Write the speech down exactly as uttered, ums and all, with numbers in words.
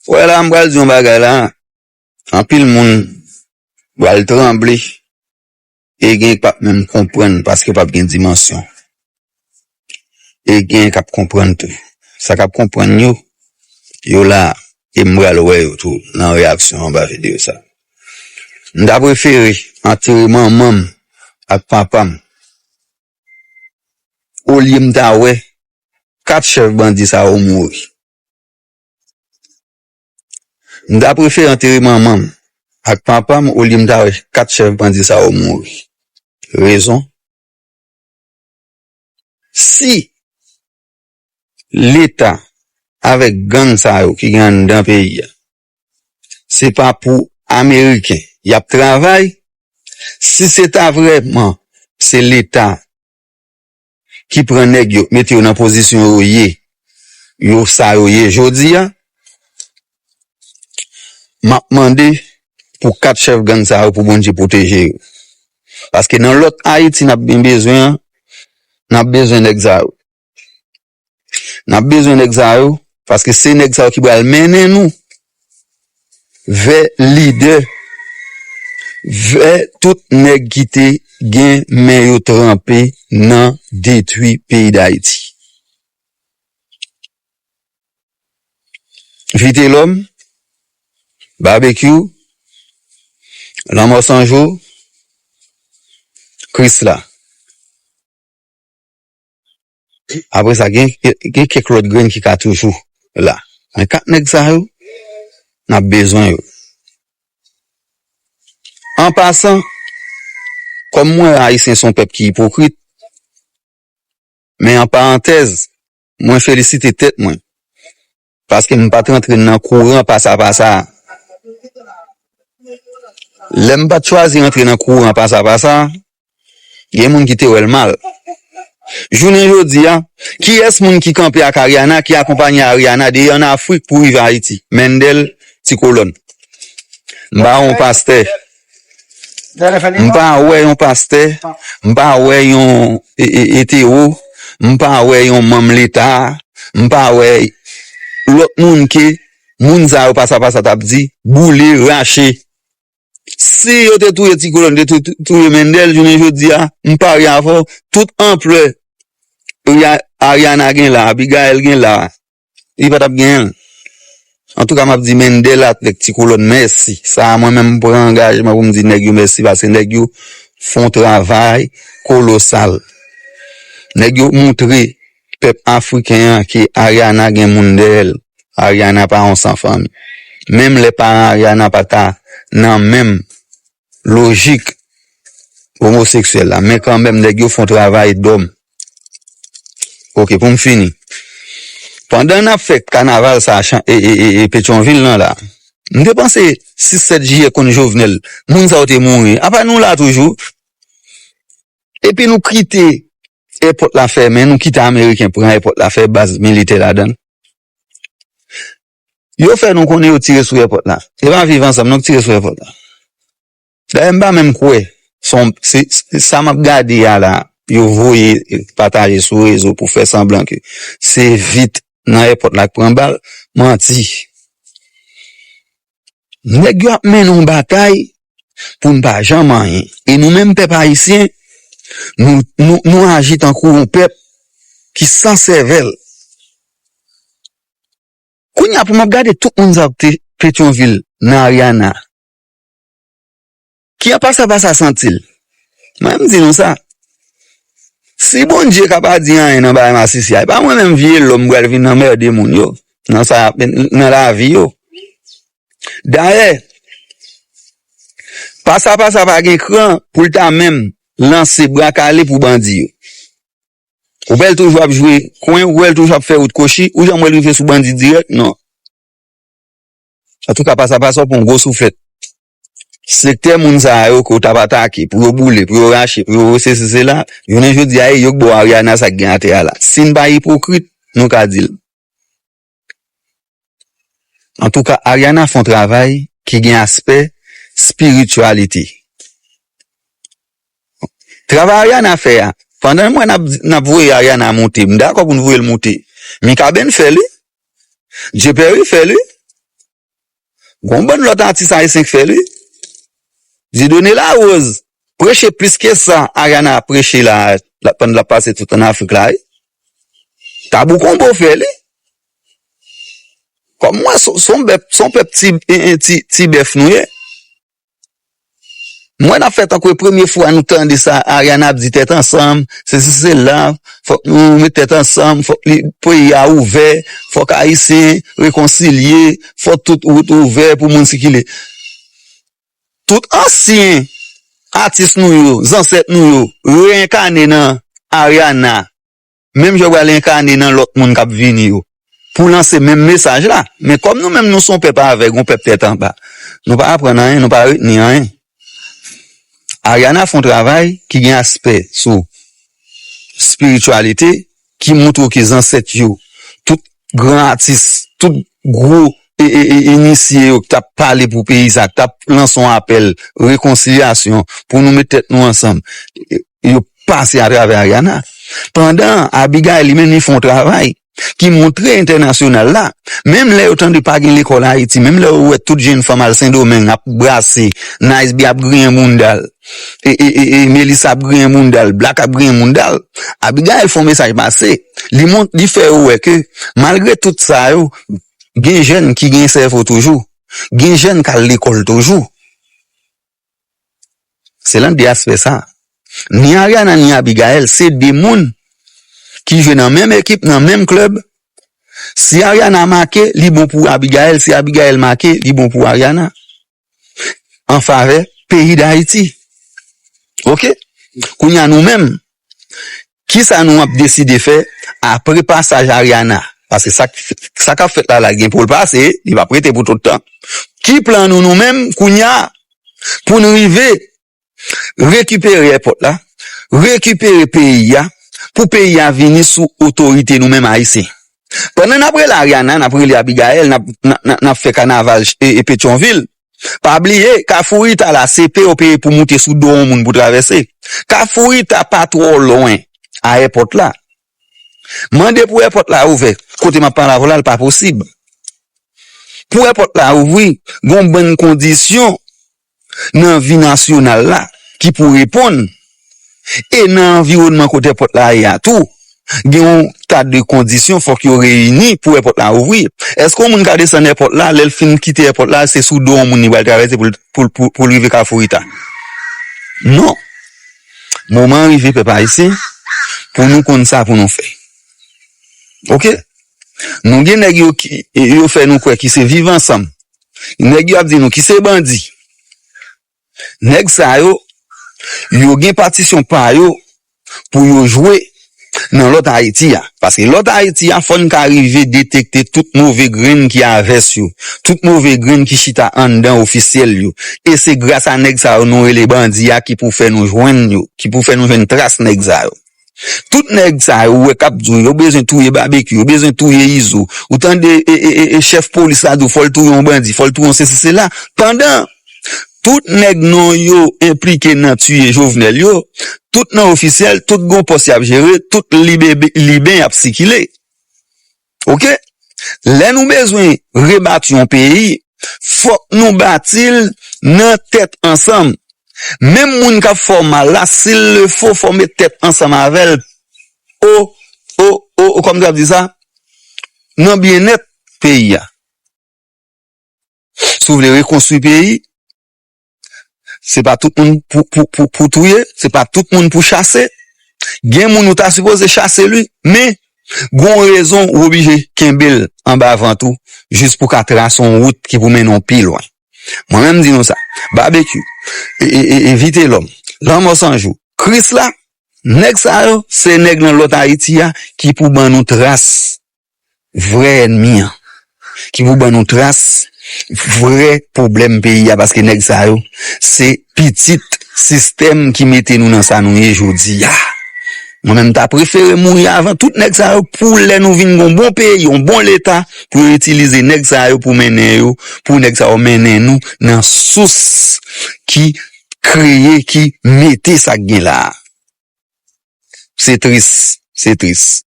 Wè la, m pral di yon bagay la. Anpil moun pral tranble. E gen k p ap menm konprann paske p ap gen dimansyon. E gen k ap konprann tou. Sa k ap konprann yo, yo la, e m pral wè yo tou nan reyaksyon anba videyo sa. M ta prefere antere manman m ak papa m olye m ta wè kat chèf bandi sa yo mouri. M ta prefere antere manman m ak papa m olye m ta wè kat chèf bandi sa yo mouri. Rezon? Si Leta avèk gang sa yo ki gen anndan peyi a, se pa pou Ameriken y ap travay, si se ta vrèman se Leta ki pran nèg yo, mete yo nan pozisyon yo ye, yo sa yo ye jodi a, m ap mande pou kat chèf gang sa yo, pou Bondye pwoteje yo. Paske nan lòt Ayiti n ap gen bezwen an, n ap bezwen nèg sa yo. N ap bezwen nèg sa yo, paske se nèg sa yo ki pral mennen nou vè lidè, vè tout nèg ki te gen men yo tranpe nan detwi peyi Dayiti. Vitelòm, Babekyou, Lanmò San Jou, Krisla. Apre sa, gen, gen kèk lòt grenn ki ka toujou la. Men kat nèg sa yo, n ap bezwen yo. An pasan, kòm mwen wè Ayisyen se yon pèp ki ipokrit, men an parantèz, mwen felisite tèt mwen. Paske m pa t rantre nan kouran pasa pasa a. Lè m pa t chwazi rantre nan kouran pasa pasa a, gen moun ki te wè l mal. Jounen jodi a, kiyès moun ki kanpe ak Ariana, ki akonpanye Ariana depi ann Afrik pou rive Ayiti? Mendel, Ti Kolòn. M pa wè yon pastè. M pa wè yon pastè. M pa wè yon e, e, etero. M pa wè yon manm Leta. M pa wè lòt moun ke moun sa yo pasa pasa t ap di, boule, rache. Si yo te touye Ti Kolòn, te tou-, tou-, touye Mendel, jounen jodi a, m parye avè w, tout anplè Ria-, Ariana gen la, Abigail gen la, li pa t ap genyen l. Antouka, m ap di Mendel avèk Ti Kolòn mèsi. Sa a, mwen menm, m pran angajman pou m di nèg yo mèsi, paske nèg yo fè yon travay kolosal. Nèg yo montre pèp afriken an ke Ariana gen moun dèyè l. Ariana pa yon san fanmi. Menm lè paran Ariana pa ta nan menm lojik omoseksyèl la, men kanmenm, nèg yo fè yon travay dòm. Oke, pou m fini. Pandan n ap fè kanaval sa a chan-, e, e, e, e Petyonvil lan la, m te panse sis sèt jiyè konn Jovenel, moun sa yo te mouri. Apa nou la toujou? Epi nou kite èpòt la fèmen, nou kite Ameriken pran èpòt la, fè baz militè ladan l. Yo fè nou konnen yo tire sou èpòt la. E pa Viv Ansanm non k tire sou èpòt la. Dayè, m pa menm kwè. Se, se sa m ap gade a la, yo voye, pataje sou rezo pou fè sanblan ke se vit nan èpòt la k pran bal. Manti. Nèg yo ap mennen yon batay pou n pa janm anyen. E nou menm pèp ayisyen, nou, nou, nou aji tankou yon pèp ki san sèvèl. Kounye a pou m ap gade tout moun sa k te Petyonvil nan Ariana. Ki an pasa pasa santi l. Mwen m di nou sa. Si Bondye ka pa di anyen nan bagay masisi a, e pa mwen menm vye lòm pral vin anmède moun yo nan sa, nan lavi yo. Dayè, pasa pasa pa gen kran pou l ta menm lanse bra kale pou bandi yo. Ou wè l toujou ap jwe kwen, ou wè l toujou ap fè wout kochi, ou janm wè l rive sou bandi dirèk, non. Antouka, pasa pasa w pran yon gwo souflèt. Sektè moun sa yo ke w t ap atake, pou yo boule, pou yo rache, pou yo sesi sela, jounen jodi a, e yo k ba w Ariana sa k gen atè a la. Si n pa ipokrit, nou ka di l. Antouka, Ariana fè yon travay ki gen aspè espirityalite. Travay Ariana fè a, pandan mwen n ap, n ap voye Ariana monte, m dakò pou n voye l monte. Mikaben fè li, Dye Pèri fè li, Gon bann lòt atis ayisyen k fè l, wi. Dieudonné Larose preche plis ke sa Ariana ap preche la, la, pandan l ap pase tout an Afrik la, wi. Tabou Combo fè li. Kòm mwen, se, se yon bèf, se yon pèp ti, en, en, ti, ti bèf nou ye. Mwen, n ap fè tankou e premye fwa nou tande sa, Ariana ap di tèt ansanm, se si se la, fòk nou met tèt ansanm, fòk li, peyi a ouvè, fòk Ayisyen rekonsilye, fòk tout wout ouvè pou moun sikile. Tout ansyen atis nou yo, zansèt nou yo, reyènkane nan Ariana. Menm jan yo pral enkane nan lòt moun k ap vini yo, pou lanse menm mesaj la. Men kòm nou menm nou se yon pèp avèg, yon pèp tèt anba, nou pa aprann anyen, nou pa retni anyen. Ariana fè yon travay ki gen aspè sou espirityalite, ki montre w ke zansèt yo, tout gran atis, tout gwo e, e, e, inisye yo k t ap pale pou peyi sa, k t ap lanse yon apèl rekonsilyasyon pou nou met tèt nou ansanm, yo pase atravè Ariana. Pandan Abigail li menm li fè yon travay ki montre entènasyonal la, menm lè yo tande pa gen lekòl Ayiti, menm lè yo wè tout jenn fanm al Sendomeng ap brase, Nice B ap griyen bounda l, e, e, e, e Melissa ap griyen bounda l, Black ap griyen bounda l, Abigail fè yon mesaj pase. Li mont, li fè yo wè ke malgre tout sa yo, gen jèn ki gen sèvo toujou, gen jèn k al lekòl toujou. Se lan de aspè sa. Ni Ariana ni Abigail se de moun ki jwe nan menm ekip, nan menm klèb. Si Ariana make, li bon pou Abigail. Si Abigail make, li bon pou Ariana. An favè peyi Dayiti. Oke? Kounye a nou menm, kisa nou ap deside fè apre pasaj Ariana? Paske sa, sa k ap fèt la, la gen pou l pase, li p ap rete pou tout tan. Ki plan nou, nou menm, kounye a, pou n rive rekipere èpòt la, rekipere peyi a, pou peyi a vini sou otorite nou menm Ayisyen? Pandan n ap rele Ariana, n ap rele Abigail, n ap, n ap, n ap, n ap fè kanaval e, e Petyonvil, pa bliye, Kafou Rita la, se pe yo peye pou moute sou do yon moun pou travèse. Kafou Rita pa twò lwen a èpòt la. Mande pou èpòt la ouvè. Kote m ap pale avè w la, l pa posib. Pou èpòt la ouvri, gon bann kondisyon nan vi nasyonal la ki pou reponn. E nan anviwònman kote èpòt la ye a tou, gen yon ta de kondisyon fòk yo reyini pou èpòt la ouvri. Èske yon moun ka desann èpòt la, lè l fin kite èpòt la, se sou do yon moun li pral travèse pou l, pou l, pou, pou l rive Kafou Rita? Non. Moman an rive, pèp ayisyen, pou nou konn sa pou nou fè. Oke? Nou gen nèg yo ki, yo fè nou kwè ki se viv ansanm. Nèg yo ap di nou ki se bandi. Nèg sa yo, yo gen patisyon pa yo pou yo jwe nan lòt Ayiti a. Paske lòt Ayiti a, fò n ka rive detekte tout move grenn ki avès yo, tout move grenn ki chita anndan ofisyèl yo. E se gras a nèg sa yo nou rele bandi a ki pou fè nou jwenn yo, ki pou fè nou jwenn tras nèg sa yo. Tout nèg sa yo, ou wè k ap di w, yo bezwen touye Babekyou, yo bezwen touye Izo. Ou tande e, e, e, e chèf polis la di w, fò l touye yon bandi, fò l touye yon sesi sela. Pandan tout nèg non yo enplike nan tiye Jovenel yo, tout nan ofisyèl, tout gon pòs y ap jere, tout libe, liben y ap sikile. Oke? Lè nou bezwen rebati yon peyi, fòk nou bati l nan tèt ansanm. Menm moun k ap fè w mal la, si l le fo, fò w met tèt ansanm avè l. O, o, o, o, kòm yo ap di sa, nan byennèt peyi a. Si w vle rekonstwi peyi, se pa tout moun pou, pou, pou, pou touye, se pa tout moun pou chase. Gen moun ou ta sipoze chase li, men gon rezon ou oblije kenbe l anba vant ou, jis pou ka trase yon wout ki pou mennen w pi lwen. Mwen menm di nou sa, Babekyou, e, e, e, e Vitelòm, Lanmò San Jou, Krisla, nèg sa yo, se nèg nan lòt Ayiti a ki pou ban nou tras vrè ènmi an, ki pou ban nou tras vrè pwoblèm peyi a, paske nèg sa yo, se pitit sistèm ki mete nou nan sa nou ye jodi a. Mwen menm, m ta prefere mouri avan tout nèg sa yo, pou lè nou vin gon bon peyi, yon bon leta, pou yo itilize nèg sa yo pou mennen yo, pou nèg sa yo mennen nou nan sous ki kreye, ki mete sa k gen la a. Se tris, se tris.